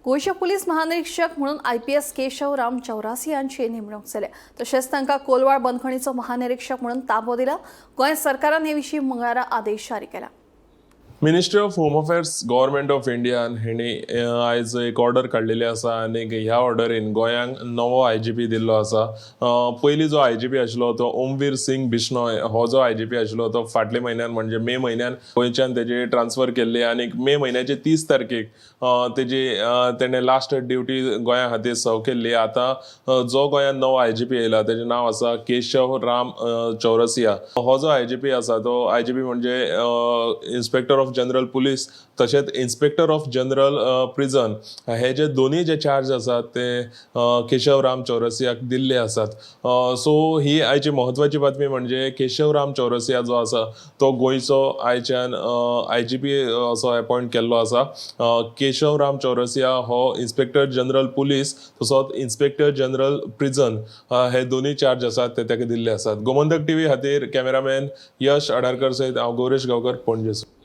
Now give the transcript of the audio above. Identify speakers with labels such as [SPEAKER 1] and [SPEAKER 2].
[SPEAKER 1] गोंयचे पुलीस महानिरीक्षक म्हणून आयपीएस केशव राम चौरासी यांची नेमणूक जाल्या. तशेंच तांकां कोलवाळ बंदखणीचो महानिरीक्षक म्हणून ताबो दिला. गोंय सरकारान हे विशीं मंगळारा आदेश जारी केला.
[SPEAKER 2] Ministry of home affairs, government of इंडियान हेणी आयज एक ऑर्डर काडलेली आसा आनी ह्या ऑर्डरीन गोंयांक नवो आयजीपी दिल्लो आसा. पयलीं जो आयजीपी आशिल्लो तो ओमवीर सिंग बिश्नोय. हो जो आयजीपी आशिल्लो तो फाटल्या म्हयन्यान, म्हणजे मे म्हयन्यान गोंयच्यान तेजी ट्रान्सफर केल्ली आनी मे म्हयन्याचे 30 तारखेक तेजी तेणें लास्ट ड्युटी गोंया खातीर सर्व केल्ली. आतां जो गोंयांत नवो आयजीपी येयला तेजें नांव आसा केशव राम चौरसिया. हो जो आयजीपी आसा तो आयजीपी म्हणजे इन्स्पेक्टर ऑफ जनरल पुलीस तशेंच इन्स्पेक्टर ऑफ जनरल प्रिजन हे जे दोनूय जे चार्ज आसात ते केशव राम चौरसियाक दिल्ले आसात. सो ही आयची म्हत्वाची बातमी, म्हणजे केशव राम चौरसिया जो आसा तो गोंयचो आयच्यान आयजीपी असो एपॉयंट केल्लो आसा. केशव राम चौरसिया हो इन्स्पेक्टर जनरल पुलीस तसोच इन्स्पेक्टर जनरल प्रिजन हे दोनूय चार्ज आसात ते ताका दिल्ले आसात. गोमंतक टीव्ही खातीर कॅमेरामॅन यश आडारकर सयत हांव गौरेश गांवकर, पणजे.